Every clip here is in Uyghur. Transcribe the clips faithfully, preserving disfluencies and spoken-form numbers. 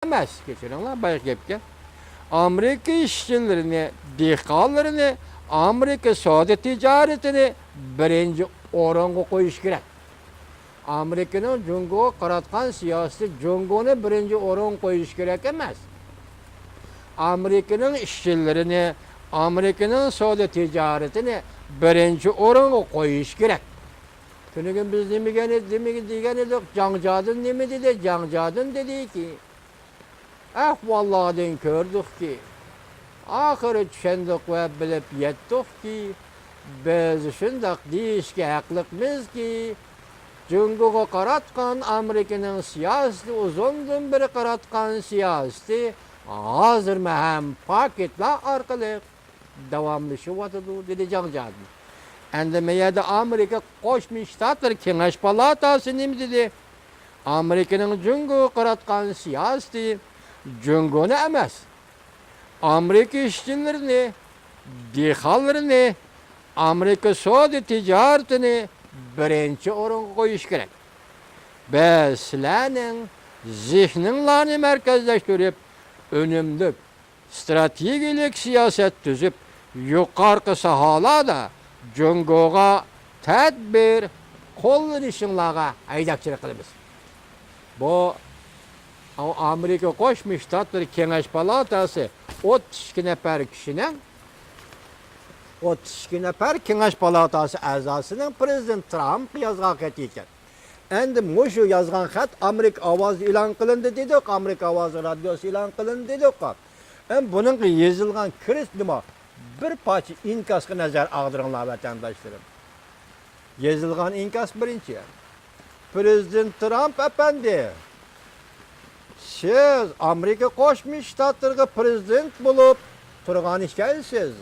ئەمەس، كەچۈرۈڭلار، بايىقى گەپكە. ئامېرىكا ئىشچىلىرىنى، دېھقانلىرىنى، ئامېرىكا سودا تىجارىتىنى بىرىنچى ئورۇنغا قويۇش كېرەك. ئامېرىكىنىڭ جۇڭگوغا قاراتقان سىياسىتى جۇڭگونى بىرىنچى ئورۇنغا قويۇش كېرەك ئەمەس. ئامېرىكىنىڭ ئىشچىلىرىنى، ئامېرىكىنىڭ سودا تىجارىتىنى بىرىنچى ئورۇنغا قويۇش كېرەك. تۈنۈگۈن بىز نېمە دېگەن، نېمە دېگەن ئىدۇق؟ جاڭ جادىن نېمە دېدى؟ جاڭ جادىن دېدىكى، ئەھۋاللاردىن كۆردۇقكى، ئاخىرى چۈشەندۇق ۋە بىلىپ يەتتۇقكى، بىز شۇنداق دېيىشكە ھەقلىقمىزكى، جۇڭگوغا قاراتقان ئامېرىكىنىڭ سىياسىتى، ئۇزۇندىن بېرى قاراتقان سىياسىتى ھازىرمۇ ھەم پاكىتلار ئارقىلىق داۋاملىشىۋاتىدۇ، دېدى جاڭ جادىن. ئەمدى مەيەردە ئامېرىكا قوشما شتاتلىرى كېڭەش پالاتاسى نېمە دېدى؟ ئامېرىكىنىڭ جۇڭگوغا قاراتقان سىياسىتى جۇڭگونى ئەمەس، ئامېرىكا ئىشچىلىرىنى، دېھقانلىرىنى، ئامېرىكا سودا تىجارىتىنى بىرىنچى ئورۇنغا قويۇش كېرەك. بىز سىلەرنىڭ زېھنىڭلارنى مەركەزلەشتۈرۈپ، ئۈنۈملۈك، ئىستراتېگىيەلىك سىياسەت تۈزۈپ، يۇقىرىقى ساھەلەردە جۇڭگوغا تەدبىر قوللىنىشىڭلارغا ھەيدەكچىلىك قىلىمىز. بۇ ئامېرىكا قوشما شتاتلىرى كېڭەش پالاتاسى ئوتتۇز ئىككى نەپەر كىشىنىڭ، ئوتتۇز ئىككى نەپەر كېڭەش پالاتاسى ئەزاسىنىڭ پىرېزىدېنت ترامپقا يازغان خېتى ئىكەن. ئەمدى مۇشۇ يازغان خەت ئامېرىكا ئاۋازى ئېلان قىلىندى دېدۇق، ئامېرىكا ئاۋازى رادىيوسى ئېلان قىلىندى دېدۇق. ئەمدى بۇنىڭغا يېزىلغان كرېست نېمە؟ بىر پارچە ئىنكاسقا نەزەر ئاغدۇرۇڭلار، ۋەتەنداشلىرىم. يېزىلغان ئىنكاس بىرىنچى. پىرېزىدېنت ترامپ ئەپەندى، سىز ئامېرىكا قوشما شتاتلىرىغا پىرېزىدېنت بولۇپ تۇرغان ئىكەنسىز.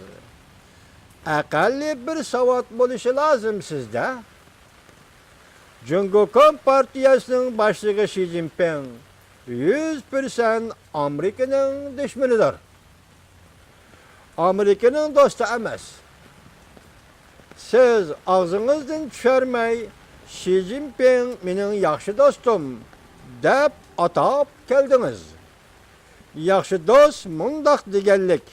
ئەقەللىي بىر ساۋات بولۇشى لازىم سىزدە. جۇڭگو كومپارتىيەسىنىڭ باشلىقى شى جىنپىڭ يۈز پىرسەنت ئامېرىكىنىڭ دۈشمىنىدۇر. ئامېرىكىنىڭ دوستى ئەمەس. سىز ئاغزىڭىزدىن چۈشۈرمەي، شى جىنپىڭ مېنىڭ ياخشى دوستۇم دەپ ئاتاپ كەلدىڭىز. ياخشى دوست مۇنداق دېگەنلىك،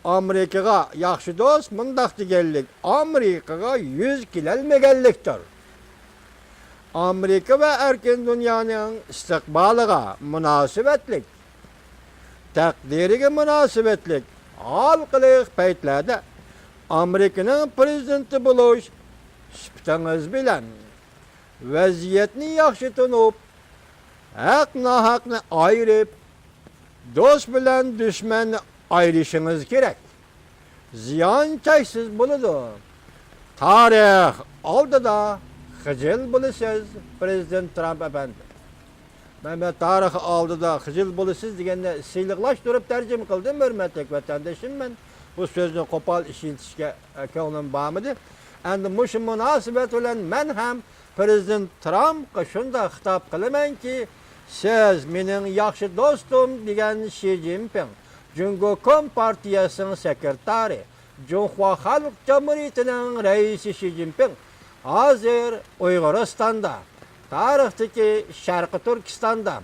ئامېرىكىغا، ياخشى دوست مۇنداق دېگەنلىك، ئامېرىكىغا يۈز كېلەلمىگەنلىكتۇر. ئامېرىكا ۋە ئەركىن دۇنيانىڭ ئىستىقبالىغا مۇناسىۋەتلىك، تەقدىرىگە مۇناسىۋەتلىك ھالقىلىق پەيتلەردە ئامېرىكىنىڭ پىرېزىدېنتى بولۇش سۈپىتىڭىز بىلەن ۋەزىيەتنى ياخشى تونۇپ، ھەق-ناھەقنى ئايرىپ، دوست بىلەن دۈشمەننى ئايرىشىڭىز كېرەك. زىيان چەكسىز بولىدۇ. تارىخ ئالدىدا خىجىل بولىسىز، پىرېزىدېنت ترامپ ئەپەندى. مەن، مەن تارىخ ئالدىدا خىجىل بولىسىز دېگەننى سىلىقلاشتۇرۇپ تەرجىمە قىلدىم، ھۆرمەتلىك ۋەتەندىشىم. مەن بۇ سۆزنى قوپال ئىشلىتىشكە، ئە، كۆڭلۈم بارمىدى. ئەمدى مۇشۇ مۇناسىۋەت بىلەن مەن ھەم پىرېزىدېنت ترامپقا شۇنداق خىتاب قىلىمەنكى، سىز مېنىڭ ياخشى دوستۇم دېگەن شى جىنپىڭ، جۇڭگو كومپارتىيەسىنىڭ سېكرېتارى، جۇڭخۇا خەلق جۇمھۇرىيىتىنىڭ رەئىسى شى جىنپىڭ ھازىر ئۇيغۇرىستاندا، تارىختىكى شەرقىي تۈركىستاندا،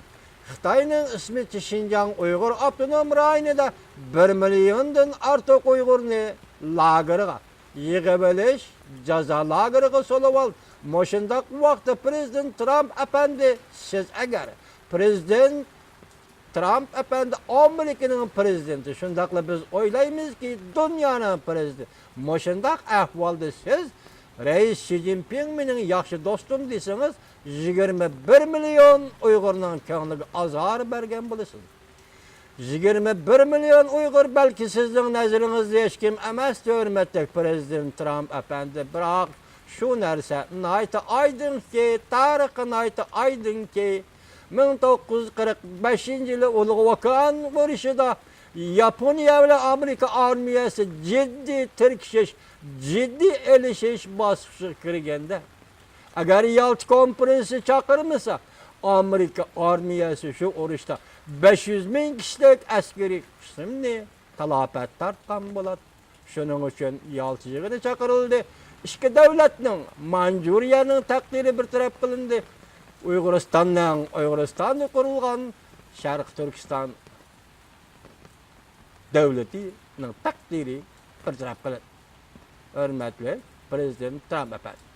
خىتاينىڭ ئىسمى شىنجاڭ ئۇيغۇر ئاپتونوم رايونىدا بىر مىليوندىن ئارتۇق ئۇيغۇرنى لاگېرغا، يىغىۋېلىش، جازا لاگېرىغا سولىۋالدى. مۇشۇنداق ۋاقىتتا پىرېزىدېنت ترامپ ئەپەندى، سىز ئەگەر پىرېزىدېنت ترامپ ئەپەندى ئامېرىكىنىڭ پىرېزىدېنتى، شۇنداقلا بىز ئويلايمىزكى، دۇنيانىڭ پىرېزىدېنتى. مۇشۇنداق ئەھۋالدا سىز، رەئىس شى جىنپىڭ مېنىڭ ياخشى دوستۇم دېسىڭىز، يىگىرمە بىر مىليون ئۇيغۇرنىڭ كۆڭلىگە ئازار بەرگەن بولىسىز. يىگىرمە بىر مىليون ئۇيغۇر بەلكى سىزنىڭ نەزىرىڭىزدە ھېچكىم ئەمەستى، ھۆرمەتلىك پىرېزىدېنت ترامپ ئەپەندى، بىراق شۇ نەرسە ناھايىتى ئايدىڭكى، تارىخقا ناھايىتى ئايدىڭكى، مىڭ توققۇز يۈز قىرىق بەشىنچى يىلى ئۇلۇغ ۋولكان ئۇرۇشىدا ياپونىيە بىلەن ئامېرىكا ئارمىيەسى جىددىي تىركىشىش، جىددىي ئېلىشىش باسقۇچىغا كىرگەندە، ئەگەر يالتا كونفېرېنسىيە چاقىرمىسا، ئامېرىكا ئارمىيەسى شۇ ئۇرۇشتا بەش يۈز مىڭ كىشىلىك ئەسكىرىي قىسىمنى تالاپەت تارتقان بولاتتى. شۇنىڭ ئۈچۈن يالتا يىغىنى چاقىرىلدى. ئىككى دۆلەتنىڭ، مانجۇرىيەنىڭ تەقدىرى بىر تەرەپ قىلىندى. ئۇيغۇرىستاننىڭ، ئۇيغۇرىستاندا قۇرۇلغان شەرقىي تۈركىستان دۆلىتىنىڭ تەقدىرى بىر تەرەپ قىلىندى. ھۆرمەتلىك پىرېزىدېنت ترامپ ئەپەندى.